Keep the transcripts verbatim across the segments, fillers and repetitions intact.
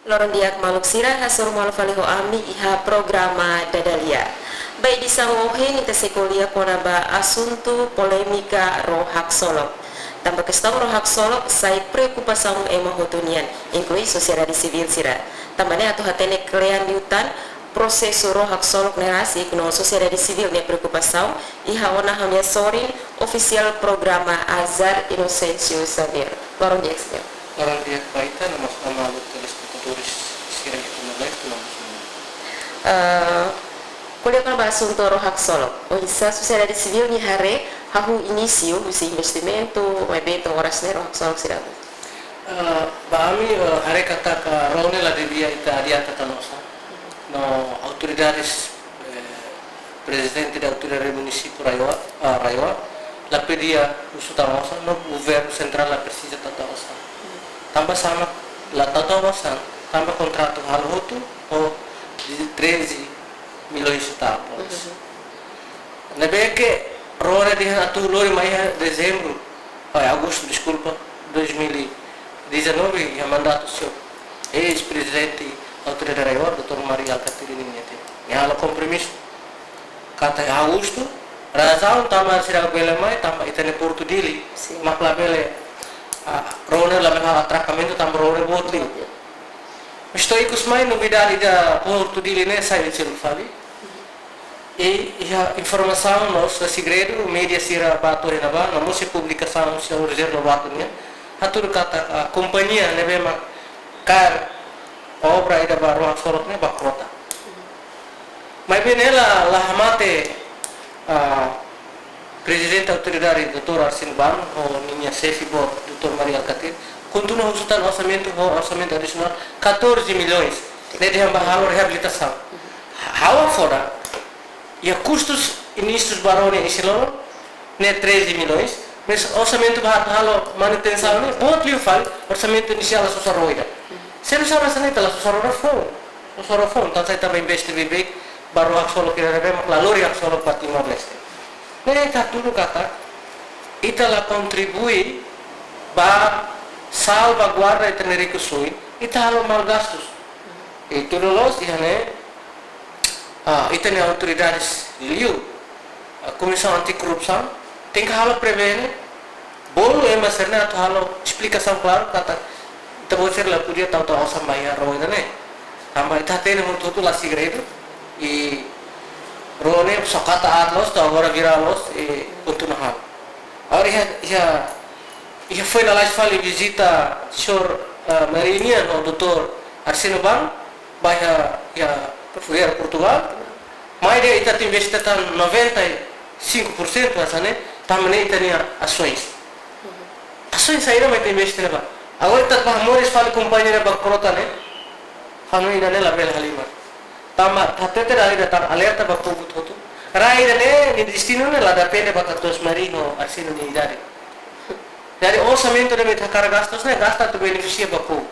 Loron di'ak maluk sira, hasoru malu fali ho ami iha programa Dadalia. Ba edisaun ohin ita sei ko'alia kona-ba asuntu polémika ró haksolok. Tanba kestaun ró haksolok sai preokupasaun ema hotu nian, inklui sosiedade sivíl sira. Tanba ne'e atu hatene kle'an liután prosesu ró haksolok ne'e rasik no sosiedade sivíl nia preokupasaun, iha ona ha'u-nia sorin ofisiál programa Azar Inocêncio Xavier. Loron di'ak, señór. Loron di'ak ba ita, no mós ba maluk telespetadores sira iha Timor-Leste no mós no mundo. Ah, ko'alia kona-ba asuntu ró haksolok. Oinsá sosiedade sivíl nia haree hahú inísiu husi investimentu, maibé to'o oras ne'e ró haksolok seidauk? Ah, ba ami, eh, haree katak ró ne'e la devia ita adianta tan osan. No autoridades, eh, prezidente da autoridade munisípiu RAEOA, ah, RAEOA, la pediu husu tan osan, no governu sentrál la presiza tan osan. Tanba sá mak la tau tan osan, tanba kontratu halo hotu, ho treze milhões e tal. Uhum. Ne'ebé ke ró ne'e dehan atu lori mai iha dezembru, ai, agostu, deskulpa, dois mil e dezanove, iha mandatu señór eis-prezidente autoridade RAEOA, doutór Mari Alkatiri ninia tempu. Nia halo kompromisu katak agostu, razaun tanba seidauk bele mai, tanba ita-nia Portu Dili, sin, mak labele, ah, ró ne'e labele halo atrakamen tanba ró ne'e boot liu. Boot liu. Mas to'o ikus mai novidade iha Portu Dili ne'e sai seluk fali. I iha informasaun la'ós segredu, média sira bá to'o iha ne'ebá, no mós iha publikasaun señór Rogério Lobato nian, hatudu katak, ah, kompañia ne'ebé mak kaer obra ida ba ró haksolok ne'e bankrota. Maibé ne'e la, la hamate, ah, prezidente autoridade doutór Arcílio Bano, ho ninia xefe boot doutór Mari Alkatiri, kontinua husu tan orsamentu, ho orsamentu adisionál catorze milhões, ne'e dehan ba halo reabilitasaun. Ha'u hakfodak, iha kustus inísius ba ró ne'e isin-lolon, ne'e treze milhões, mas orsamentu ba atu halo manutensaun ne'e boot liu fali, orsamentu inisiál la sosa ró ida. Se la sosa ró ida, la sosa ró foun. Sosa ró foun, tanba sá ita bá investe beibeik ba ró haksolok ida ne'ebé mak la lori haksolok ba Timor-Leste. Ne'e ita hatudu katak ita la kontribui ba salvaguarda ita-nia rikusoin, ita halo malgastus. I tuir loloos iha ne'e, ah, ita-nia autoridades liu, ah, Komisaun Anti-Korrupsaun, tenke halo prevene, bolu ema sira-ne'e atu halo esplikasaun klaru katak ita-boot sira la podia tau tan osan ba iha ró ida ne'e. Tanba ita hatene hotu-hotu la segredu, i ró ne'e só katak aat loos, to'o agora vira loos, i kontinua halo. Agora iha, iha, iha foin lalais fali vizita señór, ah, Mari nian ho doutór Arcílio Bano, ba iha, iha Portugál, Portugál. Mai dehan ita atu investe tan noventa e cinco por cento hanesan ne'e, tanba ne'e ita-nia asoens. Asoens saida mak ita investe ne'ebá? Agora ita bá moris fali kompañia ne'e bankrota ne'e, hanoin ida-ne'e labele halimar. Tanba hatete dala ida tan alerta ba povu hotu. Rai ida-ne'e nia destinu ne'e la depende ba doutór Mari no Arcílio nia idade. Jadi orsamentu ne'ebé ita hakarak gasta, ne'e gasta atu benefisia ba povu.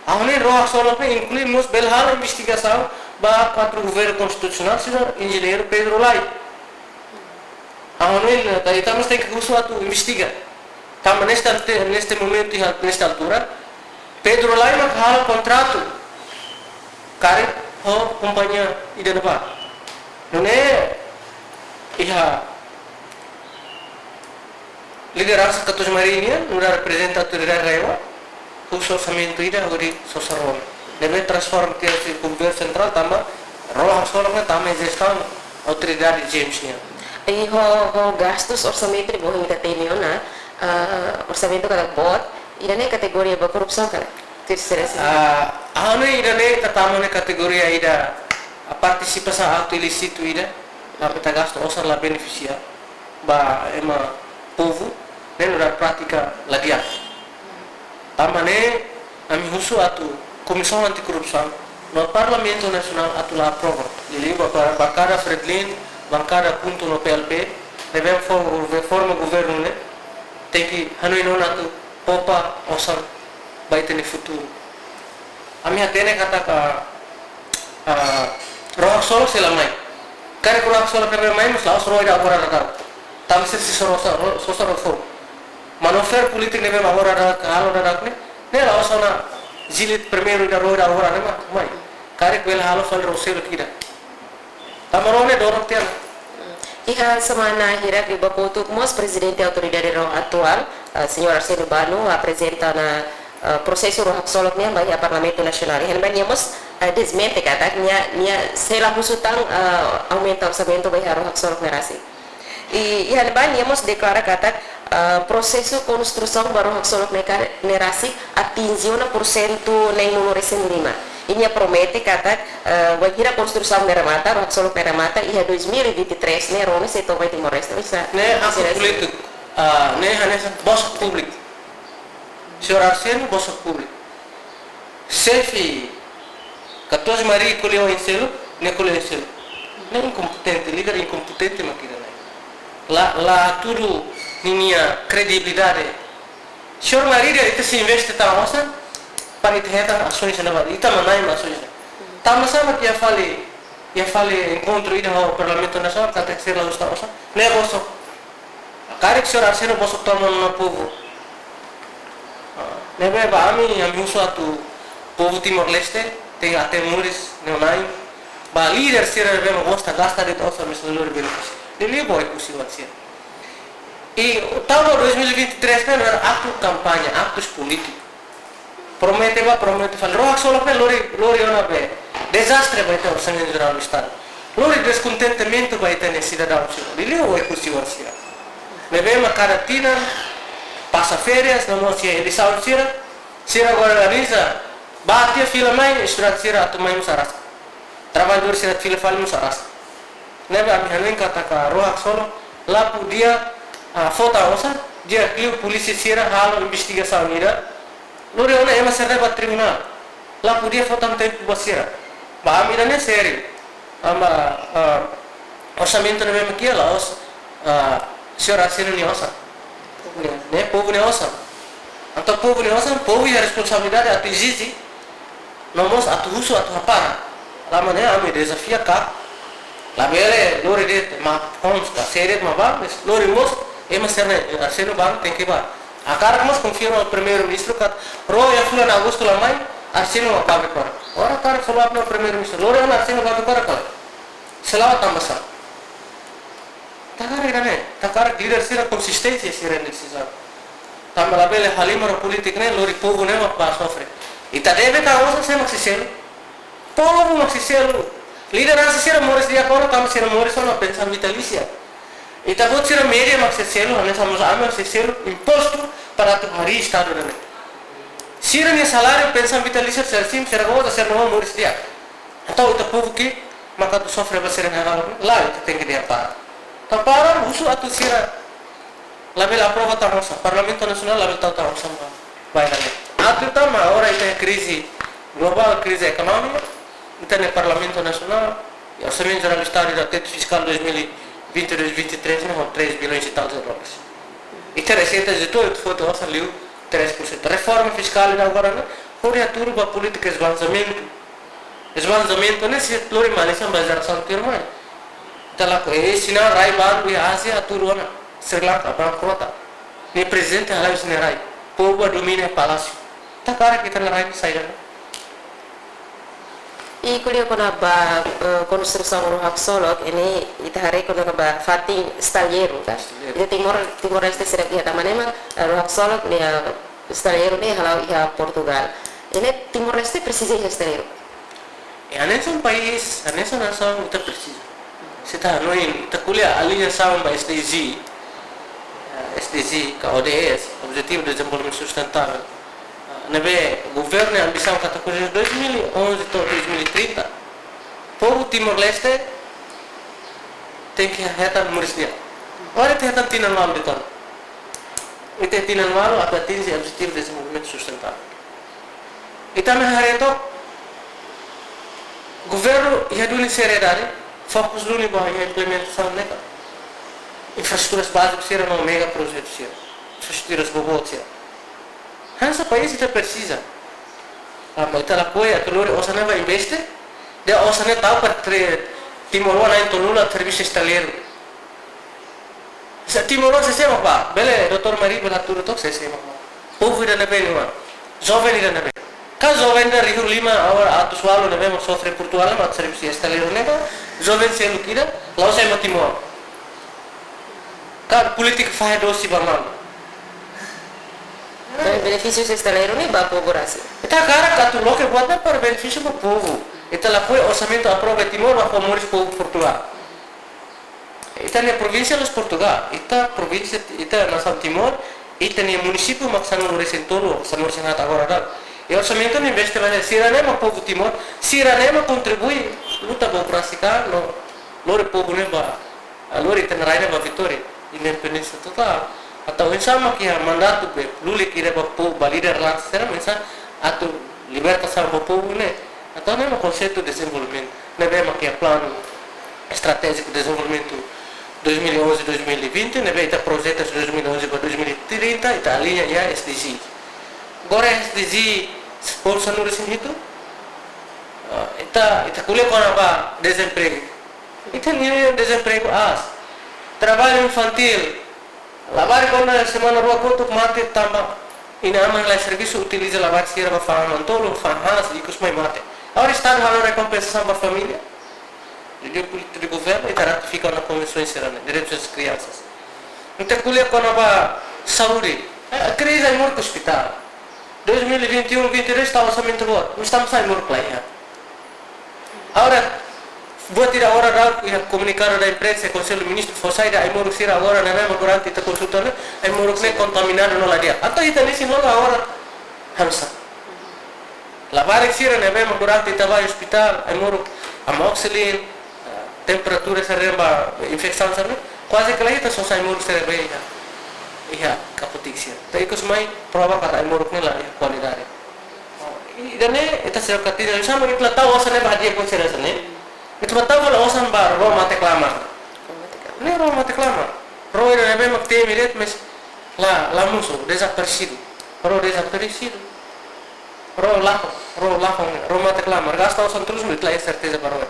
Ha'u hanoin ró haksolok ne'e inklui mós bele halo investigasaun ba kuadru governu konstitusionál, sira enjeñeiru Pedro Lai. Ha'u hanoin, eh, ita mós tenke husu atu investiga. Tanba neste, neste momentu, iha nesta altura, Pedro Lai mak halo kontratu karik ho kompañia ida ne'ebá. Nune'e iha lideransa doutór Mari nian, nu'udar prezidente autoridade RAEOA, husu orsamentu ida hodi sosa ró ne'e. Ne'ebé transforma tiha husi governu sentrál tanba ró haksolok ne'e tama iha jestaun autoridade James nian. I ho, ho gastus orsamentu ne'ebé ohin ita hatene ona, ah, orsamentu katak boot, ida-ne'e kategoria ba korrupsaun ka lae? Tuir sira-nia. Ah, ha'u hanoin ida-ne'e ita tama iha kategoria ida, ah, partisipasaun aktu ilísitu ida, mak ita gasta osan la benefisia ba ema povu, ne'e nu'udar prátika la di'ak. Tanba ne'e, ami husu atu Komisaun Anti-Korrupsaun no Parlamentu Nasionál atu la aprova. Liuliu ba, ba, bankada Fretilin, bankada KHUNTO no PLP, ne'ebé fó, forma governu ne'e, tenke hanoin ona atu poupa osan ba ita-nia futuru. Ami hatene katak, ah, ró haksolok sei la mai. Karik ró haksolok ne'ebé mai, mas la'ós ró ida agora daudaun. Tanba sira sei sosa ró, sosa ró foun. Manuver polítiku ne'ebé mak agora daudaun, halo daudaun ne'e, ne'e la'ós ona jilid primeiru ida rua ida agora ne'e mak mai. Karik bele halo fali rou seluk ida. Tanba ró ne'e dorong tiha ona. Iha semana hirak liubá kotuk mós Prezidente Autoridade Ró atuál, eh, Señór Arsénio Bano, aprezenta ona, eh, prosesu ró haksolok nian ba iha Parlamentu Nasionál. Iha ne'ebá nia mós, eh, dezmente katak nia, nia sei la husu tan, eh, aumenta orsamentu ba iha ró haksolok ne'e rasik. I, iha ne'ebá nia mós deklara katak, eh, prosesu konstrusaun ba ró haksolok ne'e ka-, ne'e rasik atinje ona porsentu neenulu resin lima. I nia promete katak, eh, wainhira konstrusaun ne'e remata, ró haksolok ne'e remata, iha dois mil e vinte e três ne'e ró ne'e sei to'o ba Timor-Leste. Bisa, ne'e aktu bisa, polítiku, ah, ne'e hanesan bosok públiku. Señór Arsénio bosok públiku. Xefe, katuas mari ko'alia oin seluk, ne'e ko'alia oin seluk. Ne'e inkompetente, líder inkompetente mak ida-ne'e. La, la hatudu ninia kredibilidade. Señór mari dehan ita sei investe tan osan, para ita hetan asaun sira-ne'ebá, ita manán asaun sira. Tanba sá mak iha fali, iha fali enkontru ida ho Parlamentu Nasionál, katak sira la husu tan osan, ne'e bosok. Karik Señór Arsénio bosok to'o ona povu. Ah, ne'ebé ba ami, ami husu atu povu Timor-Leste, tenke hatene moris, ne'e ona. Ba líder sira ne'ebé mak gosta gasta de'it osan, mas la lori benefísiu. Liuliu ba Oekusi-oan sira. I tanba dois mil e vinte e três ne'e, ne'e aktu kampaña, aktus polítiku. Promete bá, promete fali. Ró haksolok ne'e lori, lori ona be dezastre ba ita orsamentu jerál do Estadu. Lori deskontentimentu ba ita-nia sidadaun sira. Liuliu Oekusi-oan sira. Ne'ebé mak kada tinan, pasa férias, no mós iha eleisaun sira, sira organiza, bá tiha fila mai, estudante sira atu mai mós araska. Traballadór sira fila fali mós araska. Ne'ebé ami hanoin katak ró haksolok la podia, ah, fó tan osan, di'ak liu polísia sira halo investigasaun ida. Lori ona ema sira-ne'e ba tribunál. La podia fó tan tempu ba sira. Ba ami ida-ne'e sériu. Tanba, ah, orsamentu ne'ebé mak iha la'ós, ah, Señór Arsénio nia osan. Ne'e, ne'e povu nia osan. Entaun povu nia osan, povu iha responsabilidade atu ezije, no mós atu husu, atu hapara. Tanba ne'e ami dezafia katak labele lori de'it mak homes ka sériu mak bá, mas lori mós ema sira-ne'e, Arsénio bá, tenke bá. Hakarak mós konfirma Primeiru-Ministru katak ró iha fulan Agostu la mai, Arsénio mak bá be kora. Ora karik follow up ona Primeiru-Ministru. Lori ona Arsénio bá be kora ka lae? Se la'o tanba sá? Ita hakarak ida-ne'e, ita hakarak líder sira konsisténsia sira-nia desizaun. Tanba labele halimar polítika ne'e lori povu ne'e mak bá sofre. Ita debe ka osan sé mak sei selu? Povu mak sei selu. Lideransa sira moris di'ak ona tanba sira moris ona pensaun vitalísia. Ita-boot sira média mak sei selu, hanesan mós ami mak sei selu impostu para atu harii Estadu ne'e. Sira-nia saláriu, pensaun vitalísia, sira simu, sira goza, sira no moris di'ak. Entaun ita povu ke maka atu sofre ba sira-nia hahalok, lae, ita tenke dehan para. Entaun para, husu atu sira labele aprova tan osan, Parlamentu Nasionál labele tau tan osan ba, ba ida-ne'e. Atu tama, agora ita krize globál, krize ekonómika, ita-nia Parlamentu Nasionál, iha Orsamentu Jerál do Estadu iha tetu fiskál dois mil e vinte e dois, vinte e três ne'e, ho três bilhões e tal de dólares. Ita reseita dezoito, foti osan liu três por cento. Reforma fiskál ida agora ne'e, hodi hatudu ba polítika esbanzamentu. Esbanzamentu ne'e sei lori malisan ba jerasaun tuirmai. Ita lakohi, eh, sinál rai barak iha Ázia hatudu ona. Sri Lanka bankrota. Nia prezidente halai husi nia rai. Povu domina palásiu. Ita hakarak ita-nia rai sai dala. I ko'alia kona-ba, eh, konstrusaun ró haksolok, ne'e ita haree kona-ba fatin estaleiru, ka? Estaleiru. Ita Timor, Timor-Leste seidauk iha tanba ne'e mak, eh, ró haksolok ne'e, eh, estaleiru ne'e hala'o iha Portugal. Ne'e Timor-Leste presiza iha estaleiru? I hanesan país, hanesan nasaun ita presiza. Se ita hanoin, ita ko'alia aliñasaun ba S D G, eh, S D G ka O D S, Objetivu de Dezenvolvimentu Sustentável. Ah, ne'ebé governu nia ambisaun katak husi dois mil e onze to'o dois mil e trinta, povu Timor-Leste tenke hetan moris di'ak. Agora ita hetan tinan ualu de'it ona. Ita tinan ualu atu atinje Objetivu de Dezenvolvimentu Sustentável. Ita-nia haree took, governu iha duni seriedade, fokus duni ba iha implementasaun ne'e ka. Infraestruturas bázika sira no mega projetu sira. Infraestruturas boboot sira. Hanesan país ita presiza. Tanba ita lakohi atu lori osan ne'e ba investe, dehan osan ne'e tau para tre-, Timor-oan na'in-tolunulu atu servisu estaleiru. Se Timor-oan sé-sé mak bá, bele doutór Mari bele hatudu took sé-sé mak bá. Povu ida ne'ebé nia oan. Joven ida ne'ebé. Ka joven ida rihun lima agora atus ualu ne'ebé mak sofre Portugál, mak servisu estaleiro ne'e, ka joven seluk ida, la'ós ema Timor. Ka polítika fahe dosi ba malu. Entaun benefísiu estaleiro ne'e ba povu rasik. Ita hakarak atu loke buat ne'e para benefísiu ba povu. Ita lakohi orsamentu aprova Timor ba fó moris povu Portugál. Ita-nia provínsia la'ós Portugál. Ita provínsia, ita nasaun Timor, ita-nia munisípiu mak sanulu-resin-tolu, sanulu-resin-haat agora dala. I orsamentu ne'e investe ba sira-ne'e mak povu Timor, sira-ne'e mak kontribui luta ba opresi ka, no lori povu ne'e ba, ah, lori ita-nia rai ne'e ba vitória, independénsia totál. Entaun oinsá mak iha mandatu be lulik ida ba povu, ba líder lansa sira, oinsá atu libertasaun ba povu ne'e. Entaun ne'e mak konseitu dezenvolvimentu. Ne'ebé mak iha planu estratéjiku dezenvolvimentu dois mil e onze, dois mil e vinte, ne'ebé ita projeta dois mil e onze ba dois mil e trinta, ita aliña iha S D G. Agora S D G sepuluh sanulu-resin-hitu, ah, ita, ita ko'alia kona-ba dezempregu. Ita-nia dezempregu aas. Traballu infantíl. Labarik ona semana rua kotuk mate tanba inan-aman la iha servisu, utiliza labarik sira ba fa'an manu-tolun, fa'an haas, ikus mai mate. Agora Estadu halo rekompensasaun ba família. Jadi polítika de governu, ita ratifika ona konvensaun sira-ne'e, direitus das crianças. Ita ko'alia kona-ba saúde. Eh, krize ai-moruk ospitál. Dois mil e vinte e um, vinte e dois ita orsamentu boot, mas tanba sá ai-moruk la iha. Agora, buat ida agora daudaun iha komunikadu da imprensa, Konsellu Ministru fó sai de'it ai-moruk sira agora ne'ebé mak durante ita konsulta ne'e, ai-moruk ne'e kontaminadu no la di'ak. Entaun ita-nia isin loos agora hamsa. Labarik sira ne'ebé mak durante ita bá ospitál, ai-moruk amoxicilina, temperatura sira ba infesaun sira-ne'e, kuaze ke la iha, ita sosa ai-moruk sira be iha, iha apoteku sira. Entaun ikus mai prova katak ai-moruk ne'e la iha kualidade. Ida-ne'e ita sira katina, oinsá mak ita la tau osan ne'e ba hadi'a ba sira hanesan ne'e. Ita mak tau fali osan ba ró mate-klamar. Ne'e ró mate-klamar. Ró ida ne'ebé mak temi de'it, mas la, la mosu, dezaparesidu. Ró dezaparesidu. Ró lakon, ró lakon, ró mate-klamar. Gasta osan terus, ita la iha serteza ba ró.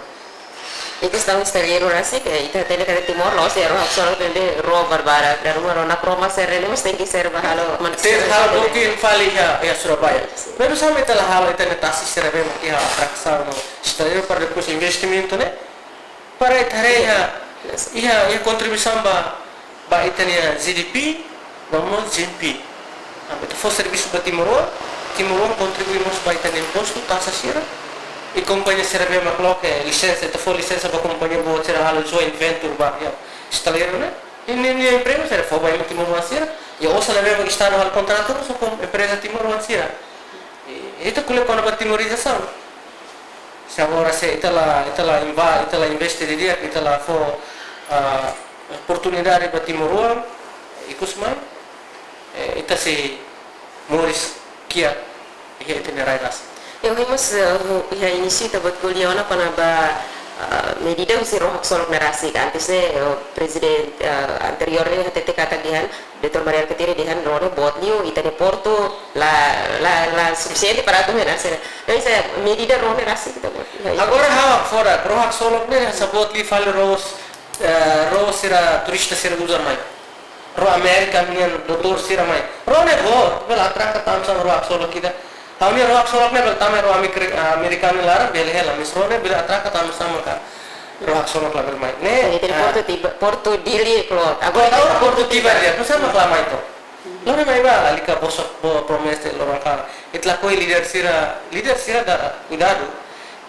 I kestaun estranjeiru rasik, ita hatene katak Timor la'ós iha ró haksolok ne'e ró barbarak, dala ruma ró nakromo sira-ne'e mós tenke ser ba halo, man, tenke halo dokin fali iha, iha Surabaya. Maibé oinsá mak ita la halo ita-nia tasi sira be mak iha atrasaun no estranjeiru para depois investimentu ne'e. Para ita haree iha, iha, iha kontribuisaun ba, ba ita-nia G D P, no mós G N P. Ah, ita fó servisu ba timoroan, timoroan kontribui mós ba ita-nia impostu, taxa sira. I kompañia sira be mak loke lisensa, ita fó lisensa ba kompañia boot sira halo joint venture ba, iha, estaleiro ne'e. I ninia empregu sira fó ba ema timoroan sira. I osan ne'ebé mak Estadu halo kontratu, so kom empreza timoroan sira. I, ita ko'alia kona-ba timorizasaun. Se agora se ita la, ita la inva-, ita la investe didi'ak, ita la fó, ah, oportunidade ba timoroan, ikus mai, eh, ita sei moris kiak iha ita-nia rai rasik. Ohin mós, eh, iha inísiu ita-boot ko'alia ona kona-ba, ah, medida husi ró haksolok ne'e rasik. Antes ne'e, eh, prezidente, eh, anteriór ne'e hatete katak dehan, Doutór Mari Alkatiri dehan ró ne'e boot liu, ita-nia portu la, la, la sufisiente para atu hena sira. Entaun, ida-ne'e medida ró ne'e rasik ita-boot. Agora ha'u hakfodak, ró haksolok ne'e hanesan boot liu fali ró, eh, ró sira turista sira uza mai. Ró Amérika nian doutór sira mai. Ró ne'e boot, bele atraka tanba sá ró haksolok ida. Ha'u-nia ró haksolok ne'e bele tama ró Ameri-, Amerikanu laran bele hela, mas ró ne'e bele atraka tanba sá maka ró haksolok labele mai. Ne'e, ita-nia, ah, portu tiba, portu Dili, kloot. Agora portu, ita portu tiba, tiba de'it, mas sá mak la mai to'ok. Loron mai bá, lalika bosok, bo, promesa loron ka. Ita lakohi líder sira, líder sira dada, kuidadu.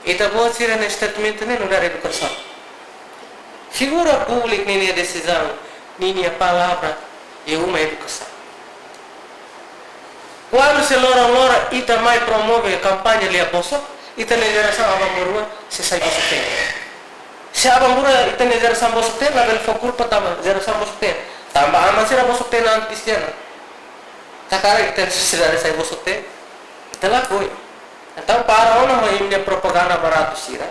Ita-boot sira-nia statement ne'e nu'udar edukasaun. Figura públiku ninia desizaun, ninia palavra, iha uma edukasaun. Kuandu se loron-loron ita mai promove kampaña lia bosok, ita-nia jerasaun aban-bainrua sei sai bosok-teen. Se aban-bainrua ita-nia jerasaun bosok-teen, labele fó kulpa tanba jerasaun bosok-teen. Tanba aman sira bosok-teen antes nian. Hakarak ita-nia sosiedade sai bosok-teen, ita lakohi. Entaun para ona ho imi-nia propaganda baratu sira.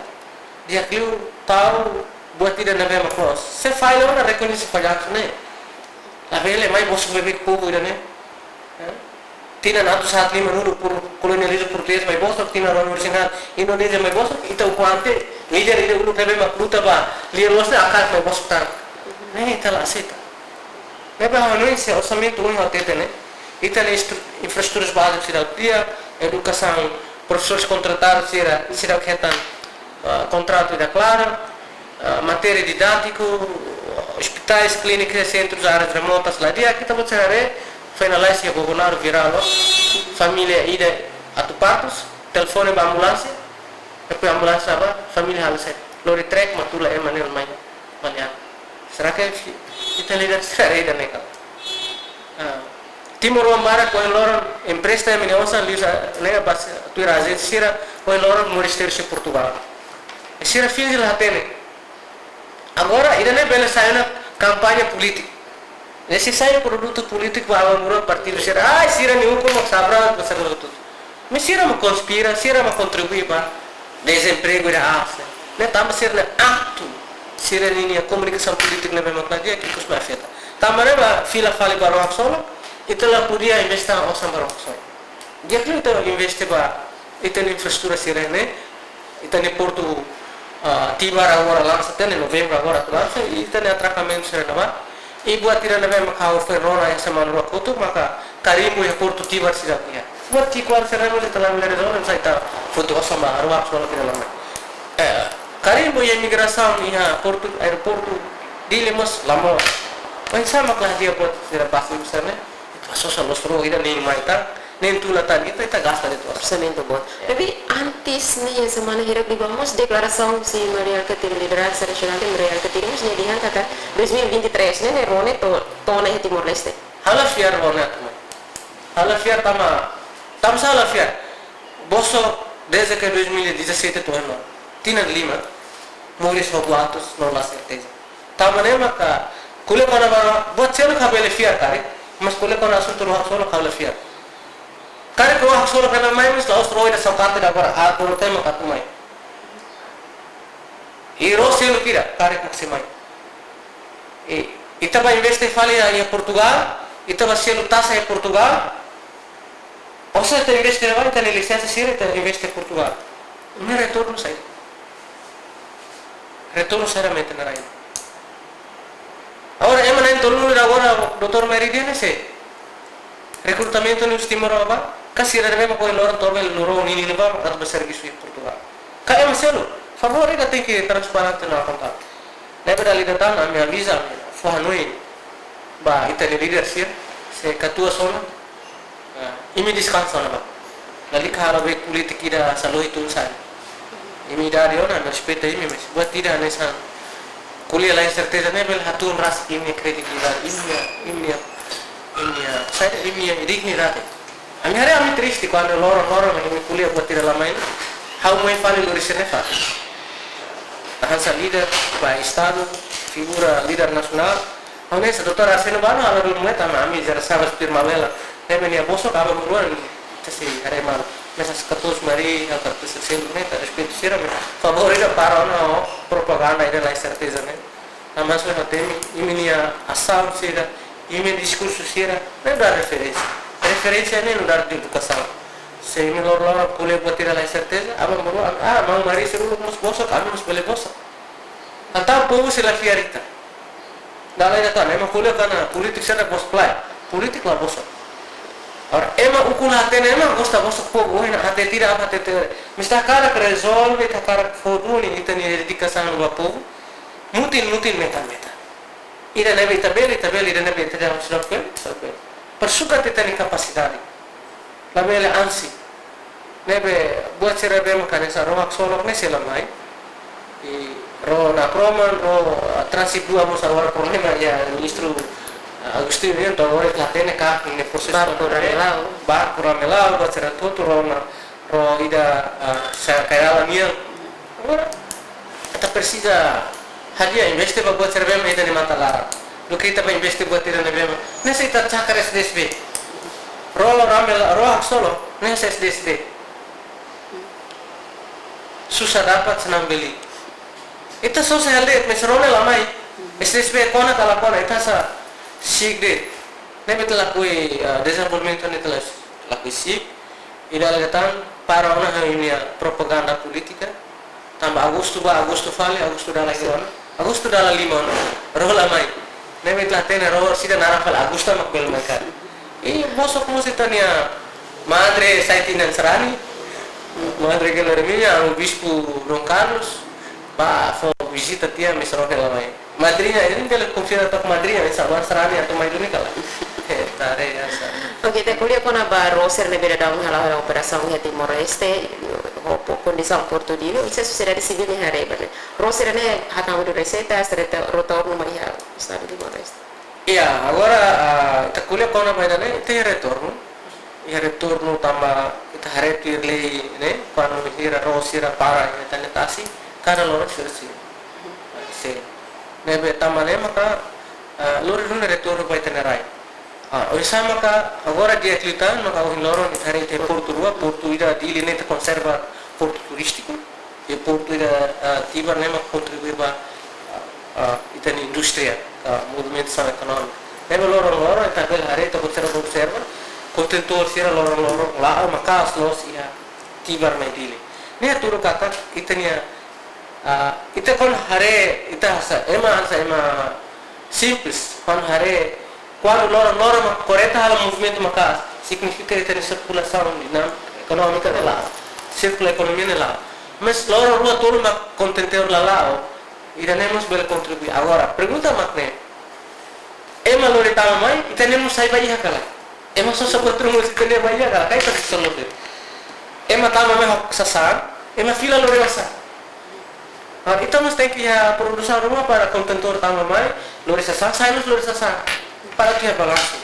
Di'ak liu tau buat ida ne'ebé mak loos. Se falla ona rekoñese fallansu ne'e. Labele mai bosok beibeik povu ida-ne'e. Eh? Tinan atus haat limanulu por kolonializmu portugés mai bosok, tinan ruanulu-resin-haat Indonézia mai bosok, ita ukun ante líder ida uluk ne'ebé mak luta ba lia loos ne'e hakarak mai bosok tan. Ne'e ita la aseita. Ne'ebé ha'u hanoin se orsamentu ohin ha'u hatete ne'e, ita-nia instru-, infraestrutura bázika seidauk di'ak, edukasaun profesores kontratadus sira, sira hetan, ah, kontratu ida klaru, ah, matéria didátiku, ospitais, klínikas, sentrus, áreas remotas, la di'ak, ita-boot sira haree, finalize iha Bobonaro virál, família ida atu partus, telefone ba ambulánsia, depois ambulánsia ba, família halo saida, lori trek, matula ema ne'e mai, malian. Será que fi-, ita líder sira haree ida-ne'e ka? Ah, Timoroan barak ohin loron empresta imi-nia osan liuhusi ne'e ba tuir ajénsia sira ohin loron moris terus iha Portugal. Sira finje la hatene. Agora, ida-ne'e bele sai ona kampaña polítika. Ne'e sei sai produtu polítiku ba aban-bainrua partidu sira. Ai, sira-nia ukun mak sabra, mak sabra tutu. Mas sira mak konspira, sira mak kontribui ba dezempregu ida aas ne'e. Ne'e tanba sira-nia aktu, sira-nia komunikasaun polítika ne'ebé mak la di'ak, ikus mak afeta. Tanba ne'e ba fila fali ba ró haksolok, ita la podia investe osan ba ró haksolok. Di'ak liu ita investe ba ita-nia infraestrutura sira-ne'e, ita-nia portu, ah, Tibar agora lansa, iha Novembru agora atu lansa, i ita-nia atrakamen sira-ne'ebá. I buat ida ne'ebé mak ha'u foin rona iha semana rua kotuk, maka karimbu iha portu Tibar sira iha. Buat ki'ikoan sira-ne'e ita la bele rezolve, sai ita foti osan ba ró haksolok ida la mai. Eh, karimbu iha imigrasaun iha portu, aeroportu Dili mós la moos. Oinsá mak la di'ak buat sira basi misalnya. Ita sosa loos ró ida nein mai tan, nein tula tan, ita, ita gasta de'it osan. Orsamentu boot. Ya. Tapi antes ne'e, semana hirak liubá mós deklarasaun husi Mari Alkatiri, lideransa nasionál de Mari Alkatiri mós nia dehan katak dois mil e vinte e três ne'e, ne'e ró ne'e to-, to'o ona iha Timor-Leste. Ha'u la fiar ró ne'e atu mai. Ha'u la fiar tanba, tanba sá ha'u la fiar. Bosok desde ke dois mil e dezassete to'o ohin, tinan lima, moris ho boatus, no la serteza. Tanba ne'e maka, ko'alia kona-ba ró, buat seluk ha'u bele fiar karik, mas ko'alia kona asuntu ró haksolok ha'u la fiar. Karik ró haksolok ne'e mai, mas la'ós ró ida sokate da agora, ah, ró tema ka tu mai. I ró seluk ida, karik mak sei mai. I, ita ba investe fali iha, iha Portugal, ita ba selu tasa iha Portugal, osan ita investe ba, ita-nia lisensa sira ita investe Portugal. Ne'e retornu saida? Retornu saida mak ita na'in? Agora, ema na'in-tolunulu agora, doutór Mary dehan ne'e sé? Rekrutamentu ne'e husi Timor ba? Ka sira ne'ebé mak ohin loron to'o bele lori ró ninin ba, mak atu ba servisu iha Portugal. Ka ema seluk? Favór ida tenke transparente no akonta. Ne'ebé dala ida tan, ami aviza, ami fó hanoin ba ita-nia líder sira, se katuas ona, ah, imi deskansa ona ba. Lalika halo be polítika ida salohi tun sai. Imi idade ona, ami respeita imi, mas buat ida hanesan ko'alia la serteza ne'e bele hatún rasik imi-nia kredibilidade, imi-nia, imi-nia, imi-nia, saida, imi-nia dignidade. Ami haree, ami triste kuandu loron-loron imi ko'alia buat ida la mai. Ha'u mai fali lori sira-ne'e fali. Hanesan líder ba Estadu, figura líder nasionál. Hanesan doutór Arsénio Bano, ha'u la dún mai tanba ami jera sabas Primavera. Ne'ebé nia bosok aban-bainrua, ita sei haree malu. Mas as katuas Mari, ha'u katuas sira seluk ne'e, ita respeitu sira, mas favór ida para ona ho propaganda ida la serteza ne'e. Tanba sá ha'u temi, imi-nia asaun sira, imi-nia diskursu sira, ne'e nu'udar referénsia. Referénsia ne'e nu'udar edukasaun. Se imi loron-loron ko'alia buat ida la serteza, aban-bainrua, ah, maun Mari sira uluk mós bosok, ami mós bele bosok. Entaun povu sei la fiar ita. Dala ida tan, ema ko'alia kona-ba polítika sira bosok, lae. Polítika la bosok. Agora, ema ukun la hatene, ema gosta bosok povu, ohin hatete ida, aban hatete. Mas ita hakarak rezolve, ita hakarak fó duni ita-nia dedikasaun ba povu. Mutin, mutin, metan, metan. Ida ne'ebé ita bele, ita bele, ida ne'ebé ita bele, ita bele. Para sukat ita-nia kapasidade. Labele ansi. Ne'ebé buat sira ne'ebé mak hanesan ró haksolok ne'e sei la mai. I ró nakroman, ró, ah, transip dua mós agora problema iha ministru, ah, Agostinho ne'e, entaun agora ita la hatene katak ne'e prosesu. Barku ne'e, Ramelau. Barku Ramelau, buat sira hotu-hotu ró na, ró ida, ah, sa kaela nian. Agora, ita presiza hadi'a investe ba buat sira ne'ebé mak ita-nia matan laran. Duké ita ba investe buat ida ne'ebé mak. Ne'e se ita cakar S D S B. Ró Ramelau, ró haksolok, ne'e se S D S B. Susah dapat, senang beli. Ita sosa hela de'it, mas ró ne'e la mai. S D S B kona ka la kona, ita sa si'ik de'it. Ne'ebé ita lakohi, ah, dezenvolvimentu ne'e ita la, lakohi si'ik. Ida la tan, para ona ha'u-nia propaganda polítika. Tanba Agostu ba, Agostu fali, Agostu dala ida ona. Agostu dala lima ona. Ró la mai. Ne'ebé ita la hatene ró, sira naran fali Agostu mak bele mai karik. I bosok mós ita-nia madre sai tinan sarani. Madre Guilhermina, o Bispu Dom Carlos, ba fó vizita tiha, mi sero hela mai. Madriña, imi bele konfirma took madriña, imi sabar sarani atu mai duni ka lae. Eh, tare ya sa. Oke, ita ko'alia kona-ba ró sira ne'ebé daudaun hala'o operasaun iha Timor-Leste, ho po-, kondisaun Portu Dili, oinsá sosiedade sivíl nia haree ba ne'e. Ró sira ne'e hatama duni reseita, sira reta-, retornu mai iha Estadu Timor-Leste. Iya, agora, ah, ita ko'alia kona-ba ida-ne'e, ita iha retornu. Iha retornu tanba ita haree tuir lei ne'e, kuandu bainhira ró sira para iha ita-nia tasi, kada loron sira sei. Sei. Ne'ebé tanba ne'e maka, ah, lori duni retornu ba ita-nia rai. Ah, oinsá maka agora di'ak liután maka ohin loron ita haree iha portu rua, portu ida Dili ne'e ita konserva portu turístiku. Iha portu ida, ah, Tibar ne'e mak kontribui ba, ah, ah, ita-nia indústria, ah, movimentasaun ekonómika. Ne'ebé loron-loron ita bele haree, ita observa, observa, kontentór sira loron-loron la'o maka'as loos iha Tibar mai Dili. Ne'e hatudu katak ita-nia, ah, ita kuandu haree, ita hanesan, ema hanesan ema simples, kuandu haree, kuandu loron-loron mak karreta halo movimentu maka'as, signifika ita-nia sirkulasaun dinámika ekonómika ne'e la'o. Sirkula ekonomia ne'e la'o. Mas loron rua tolu mak kontentór la la'o, ida-ne'e mós bele kontribui. Agora, pergunta mak ne'e, ema lori tama mai, ita-nia mós sai ba iha ka lae? Ema sosa patrun mós ita-nia ba iha ka lae? Ka ita sosa loos de'it? Ema tama mai ho sasán, ema fila lori osan. Ah, ita mós tenke iha produsaun ruma para kontentór tama mai, lori sasán, sai mós lori sasán. Para atu iha balansu.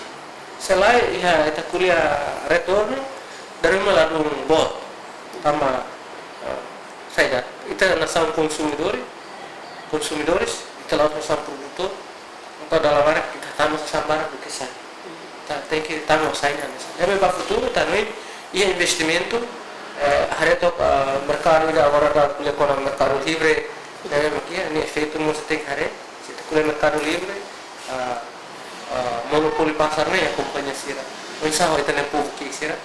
Se lae, iha ita ko'alia retornu, dala ruma ladún boot. Tanba, ah, saida, ita nasaun konsumidór, konsumidores, ita la'ós nasaun produtór, entaun dala barak ita tama sasán barak duké sai. Ita tenke tama ho sai hanesan. Ne'ebé ba futuru ita hanoin iha investimentu, eh, haree took, eh, merkadu ida agora ita ko'alia kona merkadu livre, ne'ebé mak iha, nia efeitu mós tenke haree, se ita ko'alia merkadu livre, ah, ah, monopóliu pasar ne'e iha kompañia sira. Oinsá ho ita-nia povu ki'ik sira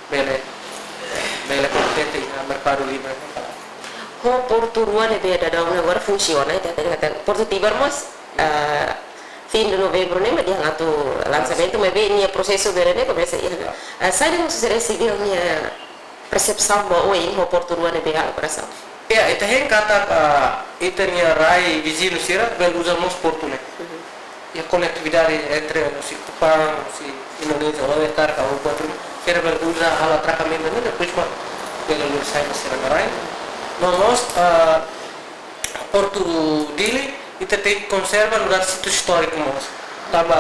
bele, bele kontente iha merkadu livre ne'e ka lae? Ho portu rua ne'ebé daudaun agora funsiona, ita hatene katak Portu Tibar mós, ah, fim de novembro ne'e mak iha atu lansamentu, maibé nia prosesu bele ne'e komesa iha. Ah, saida mak sosiedade sivíl nia persepsaun ba oin ho portu rua ne'ebé halo operasaun? Ya, ita hein katak, ah, ita-nia rai viziñu sira bele uza mós portu ne'e. Iha konetividade entre husi Kupang, husi Indonézia, ou Qatar, ka ou buat ruma, sira bele uza halo atrakamen ne'e, depois mak bele lori sai ba sira-nia rai. No mós, ah, Portu Dili, ita tenke konserva nu'udar sítio istóriku mós. Tanba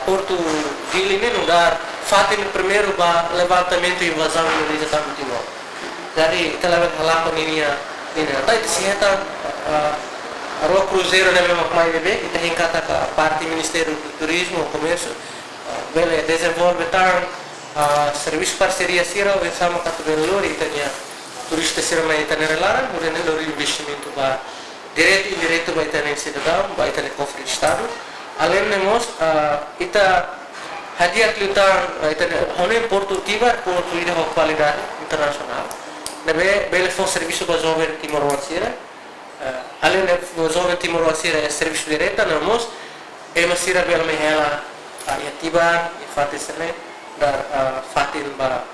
Portu Dili ne'e nu'udar fatin primeiru ba levantamentu invazaun Indonézia tama Timor. Jadi, ita labele halakon ninia, ninia. Entaun ita sei hetan, ah, rua kruzeiru ne'ebé mak mai ne'ebé, ita hein katak parte Ministériu Turizmu, Komérsiu, ah, bele dezenvolve tan, ah, servisu parseria sira, oinsá mak atu bele lori ita-nia turista sira mai ita-nia rai laran, hodi nune'e lori investimentu ba diretu, indiretu ba ita-nia sidadaun, ba ita-nia kofre Estadu. Aleinde mós, ah, ita hadi'a liután, ah, ita-nia, ha'u hanoin Portu Tibar, portu ida ho kualidade internasionál. Ne'ebé bele fó servisu ba joven timoroan sira. Ah, aleinde joven timoroan sira iha servisu direta, no mós ema sira bele mai hela, ah, iha Tibar, iha fatin sira-ne'e, nu'udar, ah, fatin ba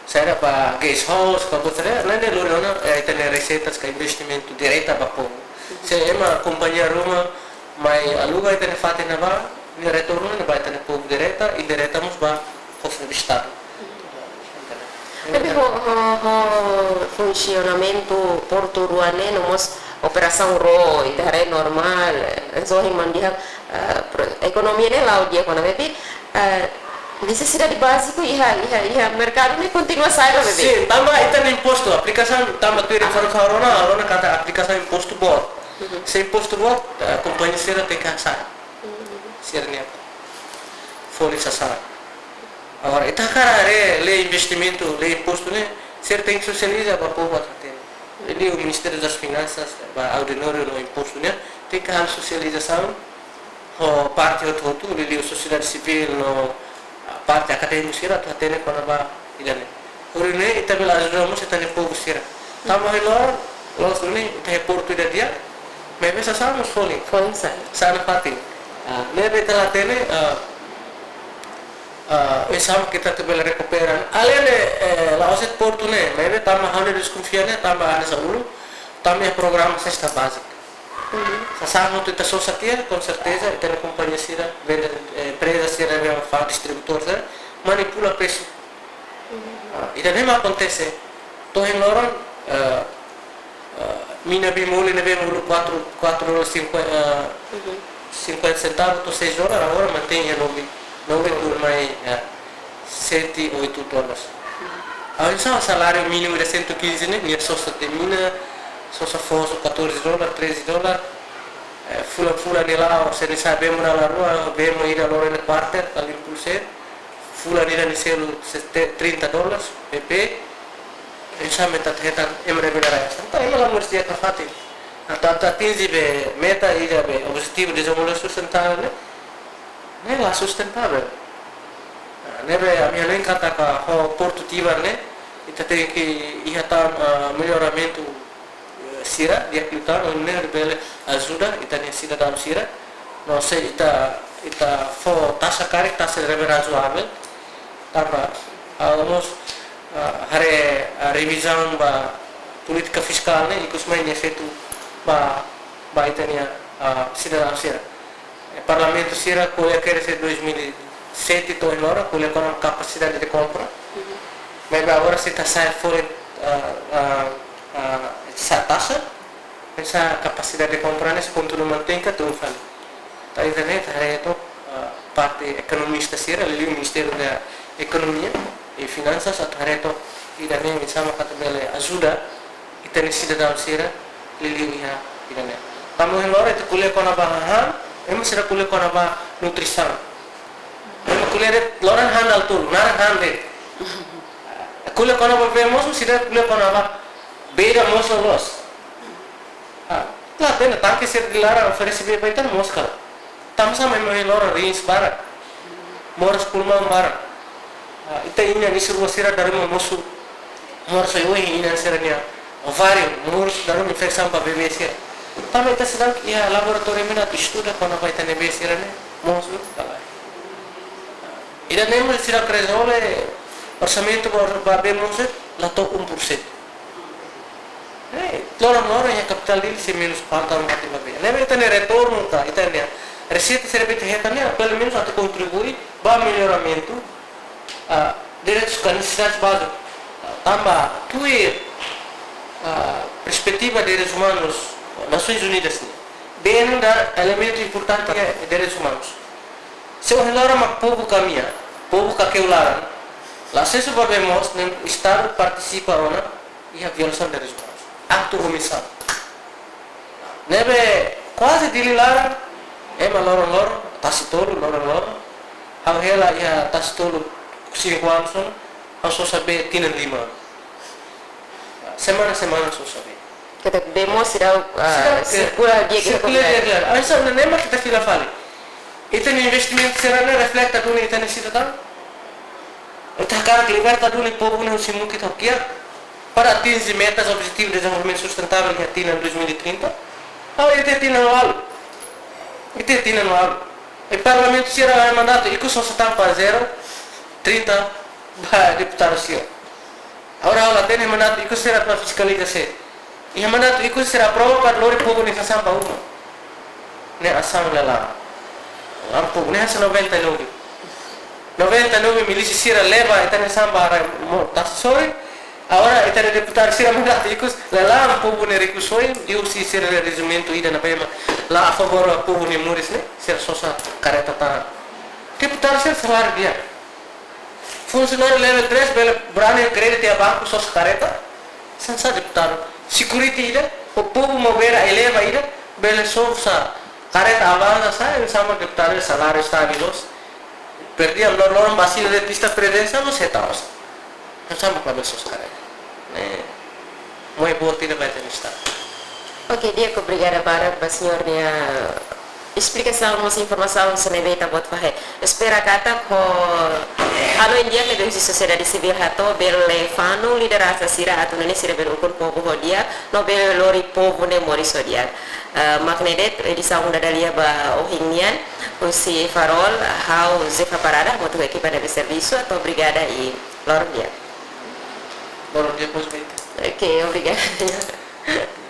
saida, ba guest house, ka buat sira-ne'e, ne'e lori ona, eh, ita-nia reseitas ka investimentu direta ba povu. Se ema kompañia ruma mai aluga ita-nia fatin ne'ebá, nia retornu ne'e ba ita-nia povu direta, indireta mós ba kofre Estadu. Tapi ho, ho, ho funsionamentu portu rua ne'e, no mós operasaun ró, ita haree normál, eh, só iha mandiha, eh, pro-, ekonomia ne'e la'o di'ak ona, maibé, eh, nesesidade báziku iha, iha, iha merkadu ne'e kontinua sai ba bebé. Sin, tanba ita-nia impostu, aplikasaun, tanba tuir informasaun rona, rona katak aplikasaun impostu boot. Mhm. Se impostu boot, eh, kompañia sira tenke hasa'e. Mhm. Sira-nia folin sasán. Agora, ita hakarak haree lei investimentu, lei impostu ne'e, sira tenke sosializa ba povu atu hatene. Liuliu Ministériu das Finansas, ba ordenadór no impostu ne'e, tenke halo sosializasaun ho parte hotu-hotu, liuliu sosiedade sivíl no parte akadémiku sira atu hatene kona-ba ida-ne'e. Hodi nune'e ita bele ajuda mós ita-nia povu sira. Tanba ohin loron, loos duni, ita iha portu ida di'ak, maibé sasán mós folin. Folin sa'e. Sa'e nafatin. Ah, ne'ebé ita la hatene, ah, Ah, oinsá mak ita atu bele rekupera. Alende, eh, la'ós de'it portu ne'e, maibé tanba ha'u-nia deskonfia ne'e, tanba hanesan uluk, tanba iha programa sesta bázika. Sasán hotu ita sosa tiha, konserteza, ita-nia kompañia sira, venda, eh, empreza sira, ne'ebé fa'an distribuidór sira, manipula presu. Ah, ida-ne'e mak akontese. To'o ohin loron, eh, eh, mina bimoli ne'ebé uluk quatro, quatro dólares cinquenta, eh, cinquenta centavos to'o seis dólares, agora mantein iha nove, nove tuir mai, eh, sete, oito dólares. Ha'u oinsá saláriu mínimu ida cento e quinze ne'e, nia sosa tiha mina, sosa foho catorze dólares, treze dólares. Eh, fulan-fulan ne'e la'o, se nia sa'e bee moru dala rua, bee moru ida loro iha quarter, ka limpul se. Fulan ida nia selu sete-, trinta dólares, P P. Oinsá mak ita atu hetan ema ne'ebé la rai hasan. Entaun ema la moris di'ak nafatin. Atu, atu atinje be meta ida be objetivu dezenvolvimentu sustentável ne'e, ne'e la sustentável. Ah, ne'ebé ami hanoin katak ho portu tiha ne'e, ita tenke iha tan, ah, melloramentu, eh, sira di'ak liután, hodi nune'e bele ajuda ita-nia sidadaun sira. No se ita, ita fó taxa karik, taxa ne'ebé razoável. Tanba, ah, mós, ah, haree, ah, revizaun ba polítika fiskál ne'e, ikus mai nia efeitu ba, ba ita-nia, ah, sidadaun sira. Eh, parlamentu sira ko'alia kedas dois mil e sete to'o ohin loron, ko'alia kona-ba kapasidade de kompra. Maibé agora se ita sa'e folin, ah, ah, ah, sa-, taxa, ita-nia kapasidade de kompra ne'e sei kontinua mantein ka tun fali. Entaun ida-ne'e ita haree took, ah, parte ekonomista sira, liuliu Ministériu Ekonomia i Finansas, atu haree took ida-ne'e oinsá mak atu bele ajuda ita-nia sidadaun sira liuliu iha ida-ne'e. Tanba ohin loron ita ko'alia kona-ba hahán, ema sira ko'alia kona-ba nutrisaun. Ema ko'alia de'it loron han dala tolu, naran han de'it. Ko'alia kona-ba bee mosu, sira ko'alia kona-ba bee ida mosu loos. Ah, la hatene tanke sira Dili laran oferese bee ba ita mosu ka lae. Tanba sá mak ema ohin loron rins barak. Moras pulmaun barak. Ah, ita inan isin rua sira dala ruma mosu. Moras oioin inan sira-nia ováriu, moras dala ruma infesaun ba bebé sira. Tanba ita seidauk iha laboratóriu mak atu estuda kona-ba ita-nia bee sira ne'e mosu ka lae. Ida-ne'e mak seidauk rezolve, orsamentu ba, ba bee mosu la to'o um por cento. Eh, loron-loron iha kapitál Dili sei menus kuantu mak ita bá bee. Ne'ebé ita-nia retornu ka, ita-nia reseita sira ne'ebé ita hetan ne'e, pelumenus atu kontribui ba melloramentu, ah, direitus ka nesesidades bázika. Tanba tuir, ah, perspetiva direitus umanus Nasoins Unidas ne'e, bee ne'e elementu importante ba direitus umanus. Se ohin loron mak povu kaminha, povu kakeu laran, la asesu ba bee moos, ne'e Estadu partisipa ona iha violasaun direitus umanus. Aktu omisaun. Ne'ebé kuaze Dili laran, ema loron-loron, tasi tolu loron-loron. Ha'u hela iha tasi tolu cinco anos ona, ha'u sosa bee tinan lima. Semana-semana sosa bee. Katak bee moos seidauk, ah, seidauk, eh, sirkula di'ak iha sirkula komunidade. Di'ak, ah, hanesan ne'e mak ita fila fali. Ita-nia investimentu sira ne'e refleta duni ita-nia sidadaun. Ita hakarak liberta duni povu ne'e husi mukit ho kiak para atinje metas Objetivu Dezenvolvimentu Sustentável iha tinan dois mil e trinta. Ha'u iha tinan ualu. Iha tinan ualu. I parlamentu sira mandatu ikus sosa tan ba zero, trinta ba deputadu sira. Agora ha'u la hatene mandatu ikus sira atu fiskaliza sé. Iha mandatu ikus sira aprova para lori povu nia sasán ba uma. Ne'e asaun lelang. Laran povu ne'e hanesan noventa e nove. Noventa e nove milísia sira leba ita-nia sasán ba rai mo tasi sorin. Agora ita-nia deputadu sira mandatu ikus lelang povu nia rikusoin, liuhusi sira-nia rejimentu ida ne'ebé mak la a favór ba povu nia moris ne'e, sira sosa karreta tan. Deputadu sira saláriu di'ak. Funsionáriu level três bele brani kréditu iha banku sosa karreta. Hanesan sá deputadu? Security ida, o povu mós bele eleva ida, bele sosa karreta avansa sá, hanesan sá mak deputadu saláriu stabil loos. Perdiam loron-loron ba sira de'it lista prezensa, mas hetan osan. Hanesan sá mak labele sosa karreta. Ne'e. Moe boot ida ba ita-nia Estadu. Oke, di'ak, obrigada barak ba señór nia Esplikasaun mós informasaun sira ne'ebé ita-boot fahe. Espera katak ho halo indiak ne'ebé husi sosiedade sivíl hato'o bele fanun lideransa sira atu nune'e sira bele ukun povu ho di'ak no bele lori povu ne'e moris ho di'ak. Eh, mak ne'e de'it edisaun dadalia ba ohin nian husi Farol, ha'u Zefa Parada, hamutuk ho ekipa ne'ebé servisu atu obrigada i loron di'ak. Loron di'ak, pois bem. Oke, obrigada.